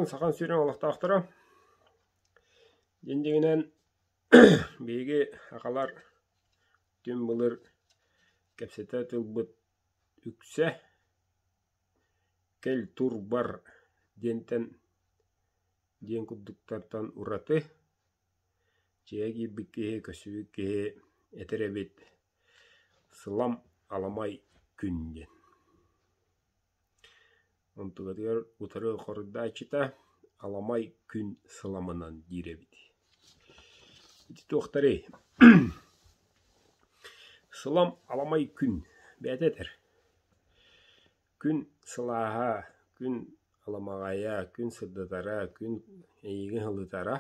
Сахан сирин олохтоохторо. Дьин дьиҥинэн биһиги сахалар түҥ былыр кэпсэтэ тылбыт үксэ «кэл тур бар» диэнтэн диэн курдуктартан ураты дьиэ киирбит киһи, көссүбүт киһи этэр эбит «сылам аламай күн» диэн. Онтугатыгар утары хоруйдааччыта «Аламай күн сыламынан» диир эбит. Ити туохтарый? Сылам аламай күн бэйэтэ этэр. Күн сылааһа, күн аламаҕайа, күн сырдатара, күн эйигин сылытара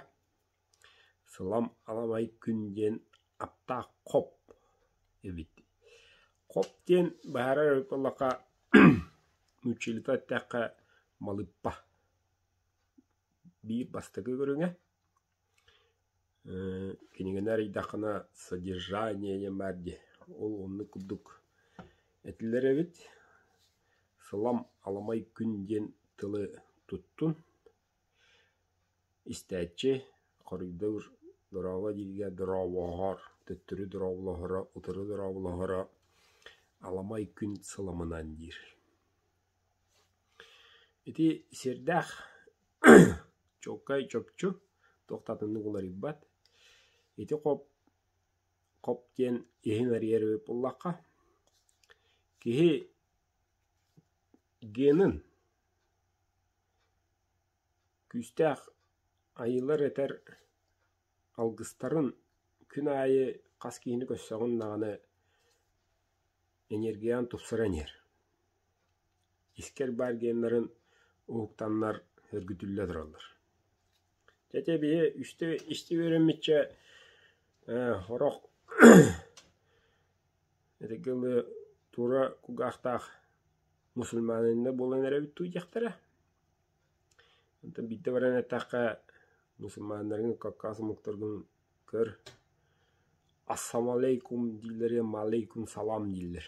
Сылам аламай күн диэн аптаах хоп эбит. Хоп диэн быһаарар эбит буоллахха нууччалыыта эттэххэ малыппа биир бастакы көрүҥэ. Кинигэни арыйдаххына содержание диэн баар дии. Ол оннук курдук этилэр эбит. Сылам аламай күн диэн тылы туттун. Истээччи хоруйдуур дорообо дииргэ дорообоһор, төттөрү дорооболоһоро, утары дорооболоһоро аламай күн сыламынан диир. Ити сиэрдээх чуолкай чопчу туох да атыннык уларыйбат. Ити хоп хоп диэн иһин арыйар эбит буоллахха, киһи генын Күүстээх айыылар этэр алгыстарын күн аайы хас киһини көрсөҕүн даҕаны энергияҕын тупсаран иһэр. Искэр баар геннарын уһуктаннар өргүтүллэ тураллар. Дьэ ити биһи үстэ исти үөрэммиччэ сорох этэргэ дылы тура кулгаахтаах мусульманина буолан эрэбит дуу диэхтэрэ. Онтон биирдэ баран эттэххэ, мусульманнаргын, Кавказ омуктаргын көр, ассалам дииллэригэр малейкум салам дииллэр.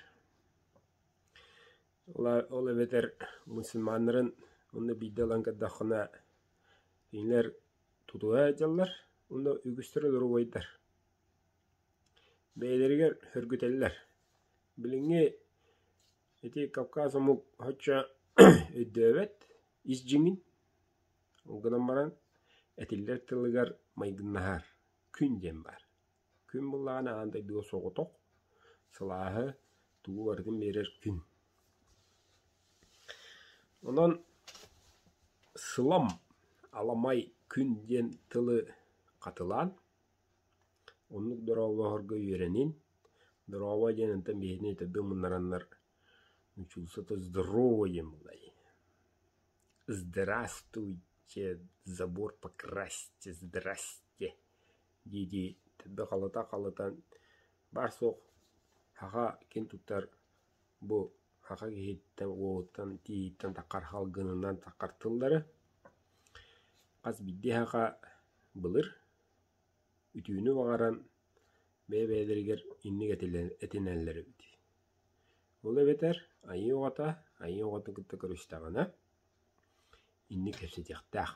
Ол эбэтэр мусульманнарын онно биирдэ ылан көрдөххүнэ, кинилэр тутуһа сылдьаллар уонна үгүстэрэ доруобайдар. Бэйэлэригэр сөргүтэллэр. Билиҥҥи ити Кавказ омук соччо өйдөөбөт ис дьиҥин, ол гынан баран этиллэр тылыгар майгыннаһар күн диэн баар. Күн буоллаҕына аан дойдуга соҕотох, сылааһы, тугу барытын биэрэр күн. Онон сылам, аламай күн диэн тылы хатылаан Оннук дорооболоһорго үөрэнин, дорообо диэн онтон биһигини төрдүн муннараннар учуутал здорово диэн буолла дии. Здравствуйте, забор покрасьте, здрасте дии-дии төрдө халыта-халытан баар-суох саха киэн туттар бу саха киһиттэн уолуттан тииһиттэн таххар халгынынан таххар тыллары хас биирдии саха былыр Үтүөнү баҕаран бэйэ-бэйэлэригэр инник этинэллэр эбит. Ол эбэтэр айыы оҕото айыы оҕотун кытта көрүстэҕинэ инник кэпсэтиэхтээх.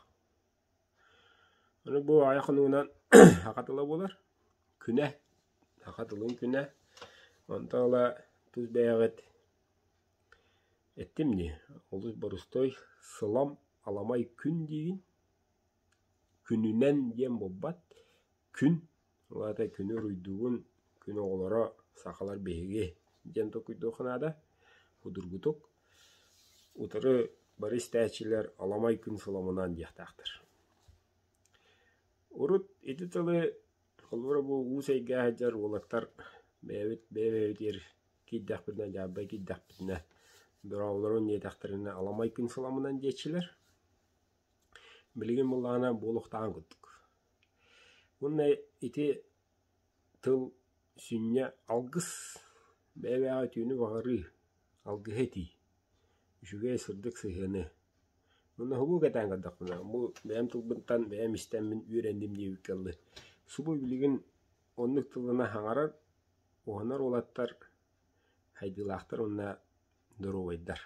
Аны бу аҕыйах хонугунан саха тыла буолар. Күнэ, саха тылын күнэ. Онтон ыла тус бэйэҕит эттим дии, олус борустуой сылам аламай күн диигин Күнүнэн диэн буолбат, күн, ол аата күнү уруйдуубун, күн оҕолоро сахалар биһиги диэн толкуйдуохха наада судургутук. Утары бары истээччилэр аламай күн сыламынан диэхтээхтэр. Урут ити тылы холобура бу уус эйгэ сылдьар уолаттар бэйэбит бэйэ-бэйэбитигэр киирдэхпитинэ, дьаарбай киирдэхпитинэ дорооболорун диэтэхтэринэ аламай күн сыламынан диэччилэр. Билигин буоллаҕына буолуохтааҕын курдук. Уонна ити тыл сүнньэ алгыс, бэйэ-бэйэҕэ үтүөнү баҕарыы, алгыһы этии, үчүгэй сырдык сыһыаны. Уонна уһугу кэтээн көрдөхпүнэ, бу бэйэм тылбыттан бэйэм истэммин үөрэнним диэбиккэ дылы, субу билигин оннук тылынан саҥарар, уһанар уолаттар хайдыылаахтар уонна доруобайдар.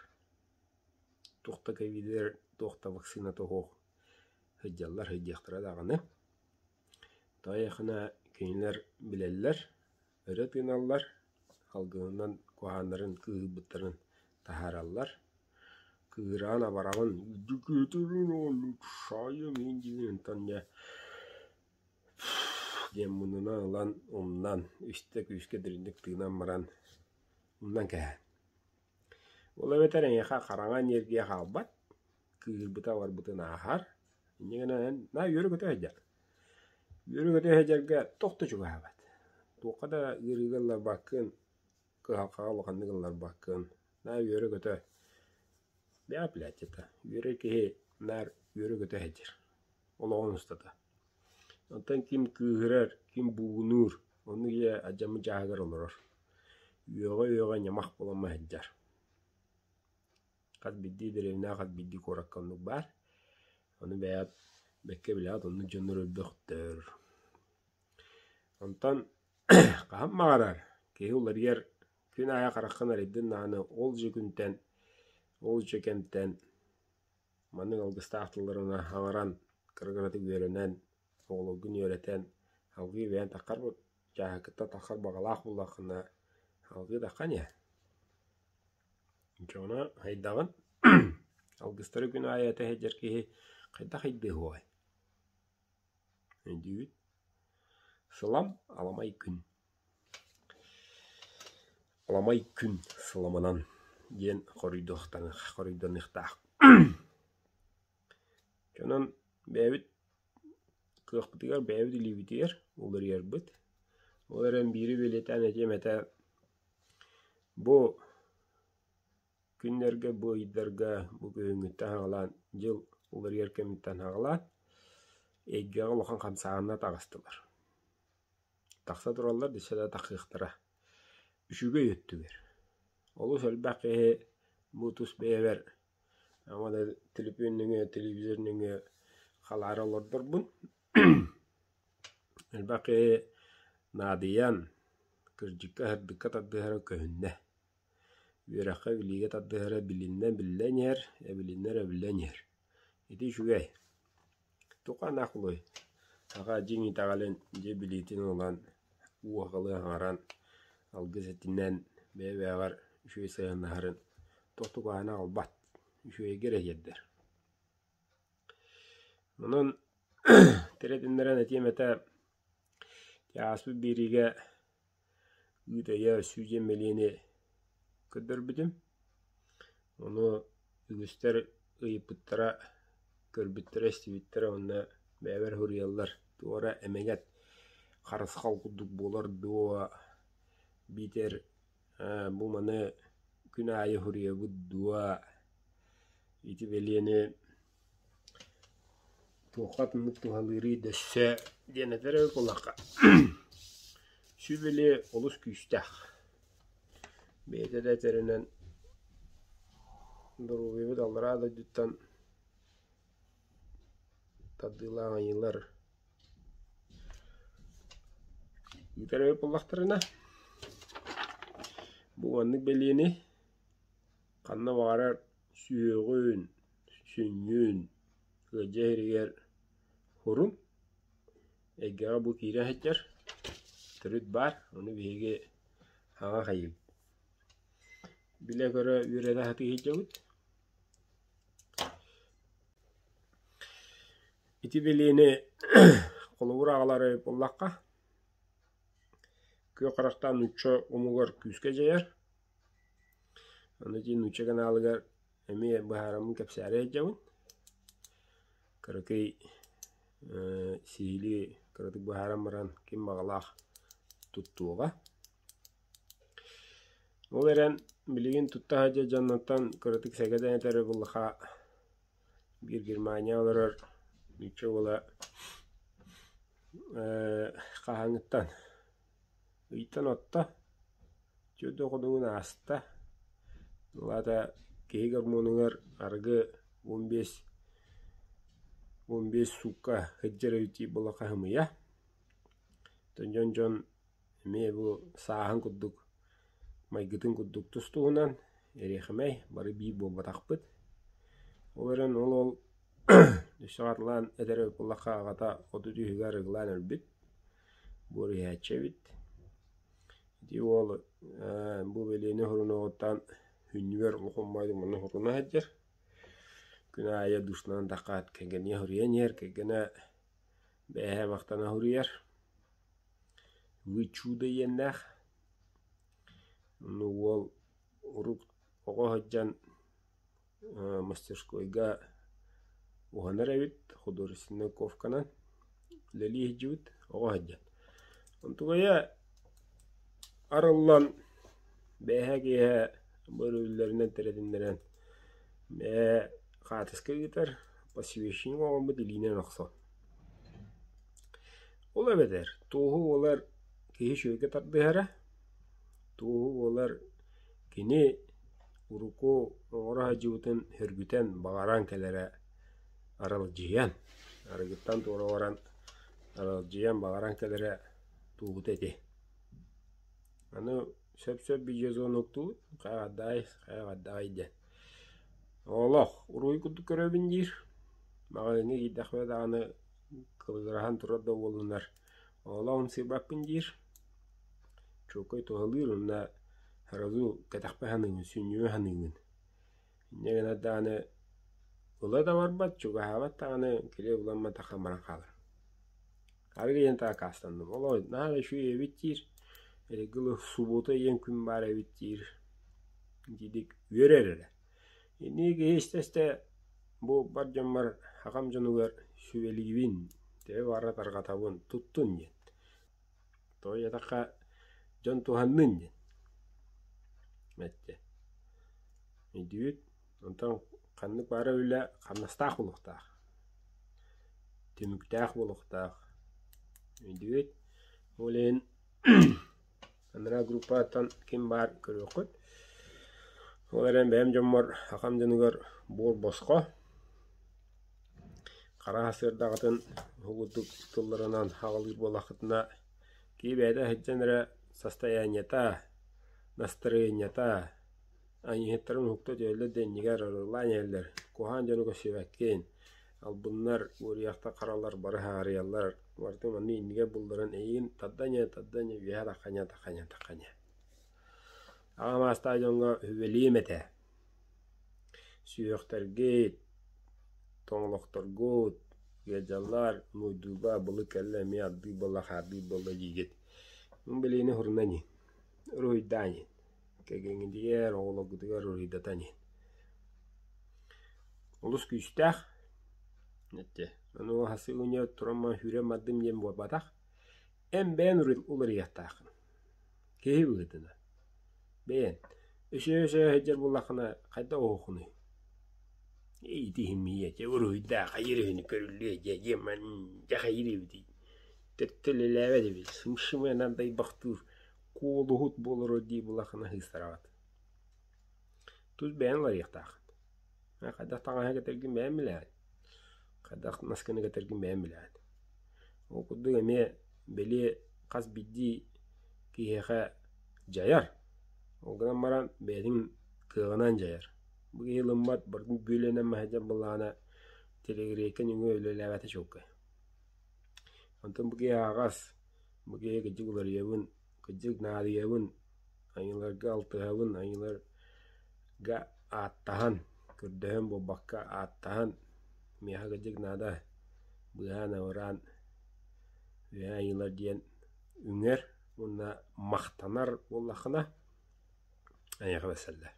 Туох да ковидыгар, туох да вакцината суох. сылдьаллар, сылдьыахтара даҕаны. Тоҕо кинилэр билэллэр, өрө тыыналлар, салгынынан куһаҕаннарын кыыһырбыттарын таһаараллар. Кыыһыраҕын абараҕын диэн дьэ диэн муннунан ылан умнан, үстэ күүскэ дириҥник тыынан баран умнан кээһэн. Ол эбэтэр эйиэхэ хараҥа энергия хаалбат, кыыһырбыта барбытын ааһар. Инньэ гынан эн наа үөрэ-көтө сылдьар. Үөрэ-көтө сылдьарга туох да чугаһаабат. Туохха да ыарыыга ылларбаккын, кыһалҕаҕа улаханнык ылларбаккын. Наа үөрэ-көтө бэйэ блядь это үөрэр киһи наар үөрэ-көтө сылдьар олоҕун устата. Онтон ким кыыһырар, ким буугунуур, оннук ийэ алдьаммыт дьааһыгар олорор. Үөҕэ-үөҕэ ньамах буолан сылдьар. Хас биирдии дэриэбинэҕэ, хас биирдии куоракка оннук баар. Ону бэйэҕит бэккэ билэҕит, оннук дьоннор өлбөхтөр. Онтон хаһан баҕарар киһи уларыйар күн аайы хараххын арыйдын даҕаны ол дьэ күнтэн, ол дьэ кэмтэн маннык алгыстаах тылларынан аҥаран, кыра-кыратык үөрэнэн, оҕолоргун үөрэтэн, салгыы бэйэҥ таххар чааһыккыттан таххар баҕалаах буоллаххына, салгыы таххан иһэ. Дьоно хайдаҕын алгыстары күн аайы этэ сылдьар киһи хайдах өйдүө суоҕай? Өйдүүгүт? Сылам аламай күн Аламай күн сыламынан диэн хоруйданыахтаах. Онон бэйэбит кыахпытыгар, бэйэбит илиибитигэр уларыйарбыт. Ол эрэн биири бэлиэтээн этиэм этэ, бу күннэргэ, бу ыйдарга, бу күһүҥҥүттэн саҕалаан дьыл уларыйар кэмиттэн саҕалаан эйгэҕэ улахан хамсааһыннар таҕыстылар. Тахса тураллар өссө да тахсыахтара. Үчүгэй өттүгэр. Олус элбэх киһи бу тус бэйэбэр ама да төлөпүөн нөҥүө, телевизор нөҥүө халаара олордорбун элбэх киһи наадыйан, кырдьыкка, сырдыкка тардыһара көһүннэ. Үөрэххэ, билиигэ тардыһара билиннэ биллэн иһэр, эбилиннэр эбиллэн иһэр. Ити үчүгэй. Туохха буолуой, саха дьиҥ итэҕэлин, дьиэ билиитин ылан, уу аҕалыы аҥаран, алгыс этинэн, бэйэ-бэйэҕэр үчүгэй сыһыаннаһарын туох да куһаҕаны аҕалбат, үчүгэйгэ эрэ тиэрдэр. Онон тирэтиннэрэн этиэм этэ, ааспыт биэриигэ Үүт өйөө сүү диэн бэлиэни көрдөрбүтүм. Ону үгүстэр ыйыппыттара, көрбүттэрэ, истибиттэрэ уонна бэйэбэр суруйаллар туора эмэгэт харысхал курдук буолар дуо, биитэр бу маны күн аайы суруйабыт дуо, ити бэлиэни Туохха атыннык туһалыырый дөссө диэн этэр эбит буоллахха, сүбэли олус күүстээх. Бэйэтэ да этэринэн доруобуйабыт аллараа дойдуттан тардыылаах айыылар ыытар эбит буоллахтарына, бу маннык бэлиэни ханна баҕарар сүһүөҕүн, сүнньүн ыалдьа иһэригэр хурун эйгэҕэ бу киирэ сылдьар төрүт баар, ону биһиги хаҥа хайыыбыт. Билэ-көрө үөрэнэ сатыы сылдьабыт. Ити билиини холобур аҕалар эбит буоллахха, күөх харахтаах нуучча омугар күүскэ дьайар. Аны ити нуучча каналыгар эмиэ быһаараммын кэпсээри сылдьабын. Кыракый сиһилии кыратык быһааран баран ким баҕалаах туттуоҕа. Ол эрэн билигин тутта сылдьар дьоннортон кыратык сэгэтэн этэр буоллахха биир Германия олорор нуучча уола хаһааҥҥыттан Ыйтан отто, түөрт оҕонугун ааста, ол аата киһи гормонугар арыгы 15, 15 суукка сылдьар эбит дии буоллахха сымыйа. Оттон дьон-дьон эмиэ бу сааһын курдук, майгытын курдук тус-туһунан эриэхимэй, бары биир буолбатахпыт. Ол эрэн ол-ол Өссө хатылаан этэр эбит буоллахха, аҕата 33-гэр арыгылаан өлбүт, буор иһээччи эбит. Ити уол бу бэлиэни хорунуоҕуттан хүннүгэр улахан баайдык манна хоруна сылдьар. Күн аайы душтанан таххаат кэргэниэ хоруйан иһэр, кэргэнэ бэйэһэ махтана хоруйар. Вы чудо иэннээх. Ону уол урут оҕо сылдьан мастерскойга уһанар эбит художественнай ковканан үлэлии сылдьыбыт оҕо сылдьан. Онтугайа арыллан бээһээ киэһэ бөрүллэринэн тэрэтиннэрэн бээ хаатыска ыытар посвящение оҥорбут илиинэн охсон. Ол эбэтэр туоһу буолар киһи үчүгэйгэ тардыһара, туоһу буолар кини урукку оҥоро сылдьыбытын сөргүтэн баҕаран кэлэрэ аралдьыйан, арыгыттан туора баран аралдьыйан баҕаран кэлэрэ туоһута ити. Аны сөп-сөп видеозвоноктуубут, хайаҕардаай, хайаҕардаай диэн. Олох уруй курдук көрөбүн диир. Маҕаһыыҥҥа киирдэхпинэ даҕаны кылыгыраһан турар да буоллуннар, оҕолоох ымсыырбаппын диир. Чуолкай туһалыыр уонна сразу кэтэхпэ саныыбын, сүнньүмэ саныыбын. Инньэ гынан даҕаны ыла да барбат, чугаһаабат даҕаны килиэп ыламматахха баран хаалар. Арыгы диэн аккаастанным. Олоо наһаа да үчүгэй эбит диир. Эргил субуота диэн күн баар эбит диир. Итинник үөрэр эрэ. Инники киһи истэ-истэ бу бар дьоммор аҕам дьонугар сүбэлиибин, төһө баара тарҕатабын, туттун диэн. Тоҕо диэтэххэ дьон туһаннын диэн эттэ. Өйдүүгүт? Онтон ханнык баара үлэ хамнастаах буолуохтаах, түмүктээх буолуохтаах. Өйдүүгүт? Ол иһин анараа группаттан ким баар көрүөххүт. Ол эрэн бэйэм дьоммор, аҕам дьонугар буор босхо Хара сарсыардаҕытын уһугурдук тылларынан аҕалыыр буоллаххытына, киһи бэйэтэ сылдьан эрэ состояниета, настарыанньата, айыыһыттарын уһукта түһэллэр да иннигэр арыаллаан иһэллэр, куһаҕан дьону көрсүбэккин, албыннар, уоруйахтар харалар бары хаарыйаллар, барытын манна иннигэр булларан эйигин тардан иһэ, тардан иһэ, үөһэ таххан иһэ, таххан иһэ, таххан иһэ. Аҕам аастаах дьоҥҥо сүбэлиэм этэ. Сүһүөхтэргит, тоҥолохторгут, ыалдьаллар, муйдууга былыт кэллэ эмиэ ардыы буолла, хаардыы буолла диигит. Мин билиини уһуруна ини, уруһуйдаа ини, кэргэҥҥитигэр, оҕолоргутугар уруһуйдатан иһин. Олус күүстээх, эттэ. Ону хасыгынньа туран сүүрэн бардым диэн буолбатах. Эн бэйэн уларыйыахтааххын. Киһи быһыытынан. Бэйэн, өсөһө-өсөһө сылдьар буоллаххына хайдах оһоххунуй? Ити иһиммиэ, дьэ уруһуйдаах хайыр үһүнү көрүллүө дьэ дьэ дьэ хайыр эбитий Төттө үлэлээбэт эбит, сымсымыанан дайбахтыыр куолуһут буолар дии булахына сыыстараҕыт. Тус бэйэҥ уларыйыахтааххын. Хайдах таҥаһы кэтэргин бэйэҥ билэҕин. Хайдах наскыны кэтэргин бэйэҥ билэҕин. Ол курдук эмиэ бэлиэ хас биирдии киһиэхэ дьайар. Ол гынан баран бэйэтин кыаҕынан дьайар. Бу киһи ылыммат, барытын бүөлэнэн маһыдьан былаана телегрейкэ нөҥүө үлэлээбэтэ чуолкай. Онтон бу киһи аһаҕас, бу киһи кырдьык уларыйабын, кырдьык наадыйабын, айыыларга алтыһабын, айыыларга ааттаһан, көрдөһөн буолбакка ааттаһан миэхэ кырдьык наада, быыһаан-абыраан үөһээ айыылар диэн үҥэр уонна махтанар буоллаххына эйиэхэ бэрсэллэр.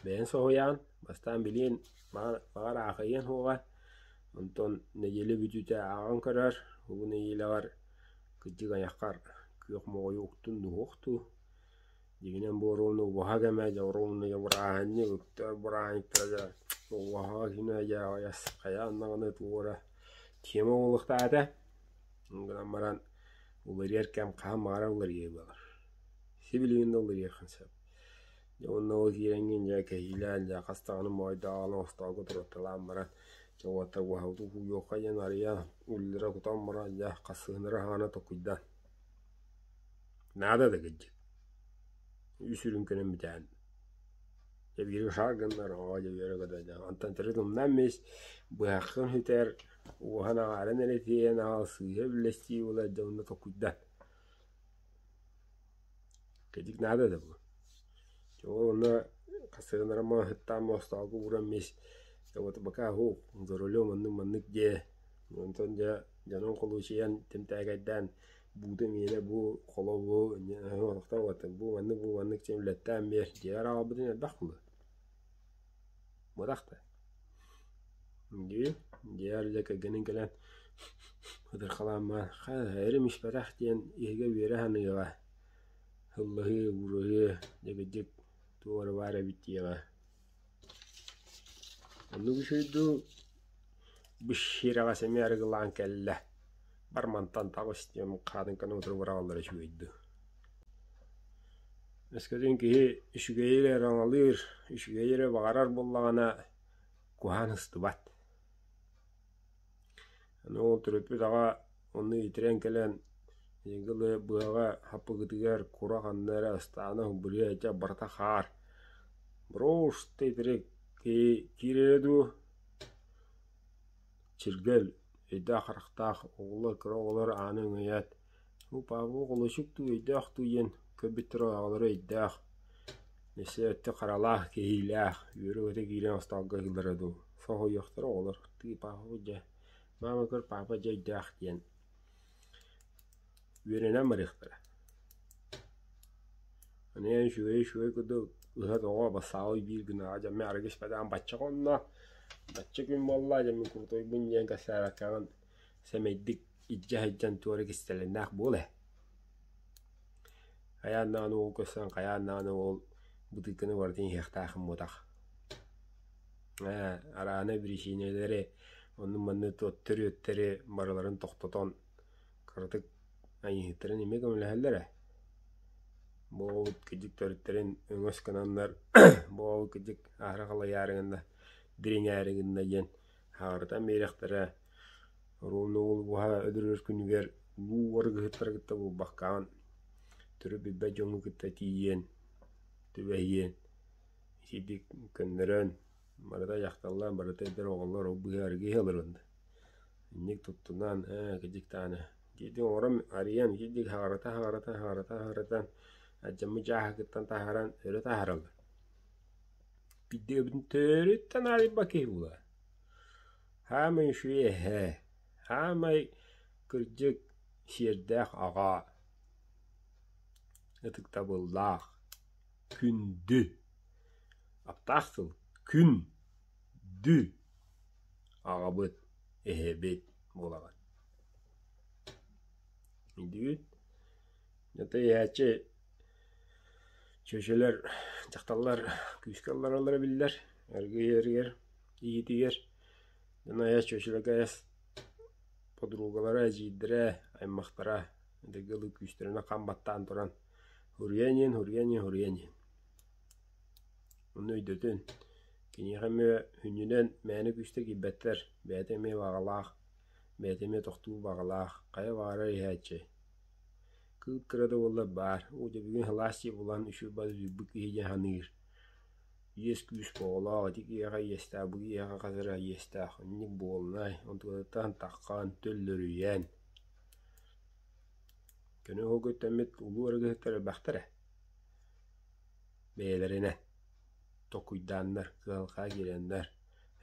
Бэйэҥ соһуйаҕын, бастаан билиэн баҕар аахайыан суоҕа, онтон нэдиэлэ бүтүүтэ ааҕан көрөр, бу нэдиэлэҕэр кырдьык айаххар күөх моҕойу уктун дуу, дуу Дьиҥинэн бу оруобуна убаһа кэмэ, дьэ оруобуна дьэ бырааһынньык, үктэр бырааһынньыктара дьэ убаһаҕа күнэ дьэ хайаан даҕаны туора тема буолуохтаах этэ. Ол гынан баран уларыйар кэм хаһан баҕарар уларыйыа буолар. Сибилигин да уларыйыаххын сөп. Дьэ уонна ол киирэҥҥин дьэ кэһиилээн дьэ хас даҕаны моойдооҕун остуолга туруорталаан баран дьэ уоттар убаһабытын кууйуохха диэн арыйан үллэрэ кутан баран дьэ хасыһыннара хаана токуйдаан Наада да кырдьык. Үс үрүҥ көнөн бүтээн. Дьэ биири шаар гыннар, оо дьэ үөрэ көтө дьэ онтон төрүт умнан мис быһаххын сүтэр, уоһан аҥаарын эрэ тиэйэн аҕал сыыһа үллэстии буолар дьэ онно толкуйдан. Кэдик наада да бу. Дьэ ол онно хасыһыннаран маһыттаан мостоолго ууран мис дьэ вот пока һуу за рулем оннук-маннык диэ онтон дьэ дьонун холуочуйан тэмтээкэйдээн буута миэнэ бу холобу бу маннык бу маннык диэн үлэттээн биэр дьиэҕэр аҕалбытын элбэх буолуо буотах да дии дьиэҕэр дьэ кэргэнин кэлэн ытырхалаан баран хайа эрим испэтэх диэн иһигэ үөрэ саныаҕа һыллаһыы уураһыы дьэгидьик туох эрэ баар эбит диэҕэ Оннук үчүгэй дуу, быһыыраҕас эмиэ арыгылаан кэллэ, бар мантан таҕыс диэн хаатыҥканы утары быраҕаллара үчүгэй дуу. Өскөтүн киһи үчүгэйи эрэ ыраҥалыыр, үчүгэйи эрэ баҕарар буоллаҕына, куһаҕан ыстыбат. Аны ол төрөппүт аҕа онно итирэн кэлэн дылы быаҕа хаппыгытыгар кура ханна эрэ ыстаана бырыа этэ барыта хаар Броуш итирик киирэрэ дуу чиргэл өйдөөх харахтаах оҕолор кыра оҕолор ааны өҥөйөөт бу папа холуочук дуу өйдөөх дуу диэн көрбүттэрэ аҕалара өйдөөх өссө өттө харалаах киһилээх үөрэ-көтө киирэн остуолга ыһыллара дуу соһуйуохтара оҕолор тыы папа дьэ маама көр папа дьэ өйдөөх диэн үөрэнэн барыахтара Аны эн үчүгэй үчүгэй курдук ыһа-тоҕо бассаабай биир гынаҕа дьэ мин арыгы испэтэҕим бачча хонно бачча күн буолла дьэ мин крутойбун диэн кэпсээбэккэҕин сэмэйдик илдьэ сылдьан туора кистэлэҥнээх буол ээ. Хайаан даҕаны уол көрсөн хайаан даҕаны уол бытыыкканы барытын иһиэхтээххин буотах. Ээ араана биричиинэлэри онну-манны төрүөттэри барыларын тохтотон кыратык айыыһыттарын эмиэ көмөлөһөллөр ээ. Бу оҕобут кырдьык төрүттэрин өҥөс гынаннар бу оҕобут кырдьык аһара халыйаары гынна, дириҥээри гынна диэн хаҕарытан биэриэхтэрэ. Оруобуна уол уоһа өлөрөр күнүгэр улуу арыгыһыттары кытта буолбаккаҕын, төрүт билбэт дьоҥҥун кытта тиийиэн, түбэһиэн, итирдик көннөрөн, барыта дьахталлар, барыта эдэр оҕолор ол быыһа арыгы иһэ олорунна. Инник туттунан, ээ кырдьык даҕаны итирдик оҥорон арыйан итирдик хаҕарыта-хаҕарыта хаҕарыта-хаҕарытан алдьаммыт дьааһыгыттан таһааран өрө таһаараллар. Биирдэ эбитин төрүттэн арыйбат киһи буолар. Хаамай үчүгэй эһээ, хаамай кырдьык сиэрдээх аҕа, ытыктабыллаах, күндү, аптаах тыл күн-дү аҕабыт, эһэбит буолаҕын. Өйдүүгүт? Ата иһээччи чүөчэлэр, дьахталлар күүскэ ыллараллара биллэр, эргийэригэр иитигэр дьон айас чүөчэлэргэ айас подругалара, эдьиийдэрэ, аймахтара эдэргэ дылы күүстэринэн хам баттаан туран хуруйан иһэн, хуруйан иһэн, хуруйан иһэн. Ону өйдөтүн, киниэхэ эмиэ сүнньүнэн мээнэ күүстэр киирбэттэр, бэйэтэ эмиэ баҕалаах, бэйэтэ эмиэ тохтуур баҕалаах, хайа баҕарар иһээччи. Кыып-кыра да буоллар баар, уу дьэ бүгүн сылаас дьиэ булан үчүгэй бары киһи диэн саныыр. Иэс-күүс оҕолоох ити киһиэхэ иэстээх, бу киһиэхэ хас эрэ иэстээх, инник буолунай, онтукатыттан таххан, төллөрүйэн. Көнө уһугу үктэммит улуу арыгыһыттар элбэхтэр ээ. Бэйэлэринэн токуйдааннар, кыһалҕаҕа киирэннэр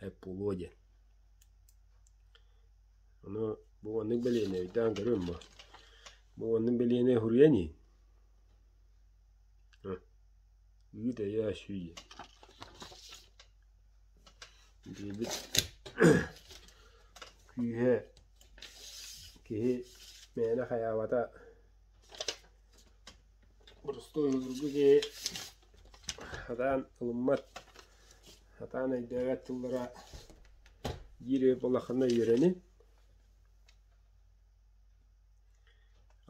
эп буолуо диэн. Ону бу оннук бэлиэни өйдөөн көрүөм бу. Бу оннук бэлиэни суруйан иһин. Үүт өйөө сүүй. Диэбит күүһэ киһи мээнэ хайаабата боростуой обургу киһи сатаан ылыммат, сатаан өйдөөбөт тыллара биир өй буоллаххына үөрэнин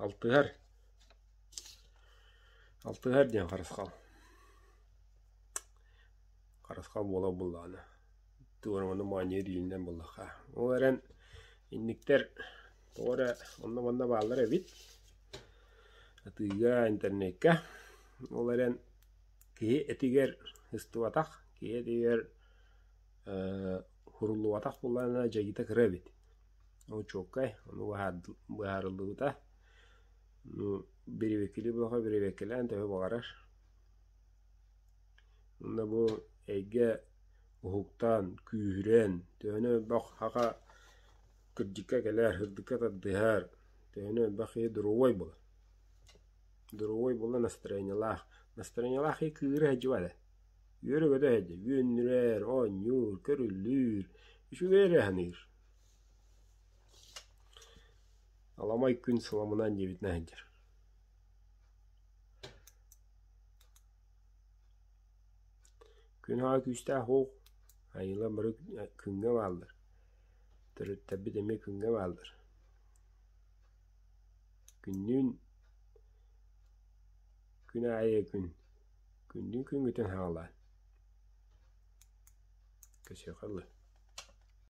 алтыһар Алтыһар диэн харысхал. Харысхал буола буоллаҕына туора моонньуур иининэн буоллахха. Ол эрэн инниктэр тоҕо эрэ онно-манна бааллар эбит. Атыыга, интернеккэ. Ол эрэн киһи этигэр Ыстыбатах, киһи этигэр Куруллубатах буоллаҕына дьайыыта кыра эбит. Ол чуолкай, ону быһаарыллыбыта. Ну, бирибэккилии буоллахха бирибэккилээн төһө баҕарар. Уонна бу эйгэ уһуктаан, күүһүрэн, төһөнү элбэх саха кырдьыкка кэлэр, сырдыкка тардыһар, төһөнү элбэх киһи доруобай буолар. Доруобай буолла настроениелаах. Настроениелаах киһи кыыһыра сылдьыбат ээ. Үөрэ-көтө сылдьар, үөннүрэр, оонньуур, көрүллүүр, үчүгэй эрэ саныыр. Аламай күн сыламынан диэбитинэн сылдьар. Күн аҕа күүстээх уол, айыылар бары күҥҥэ бааллар, төрүттэрбит эмиэ күҥҥэ бааллар. Күннүүн күн аайы күн Күндүн күҥҥүтүн хаалаан. Көсүөхэ дылы.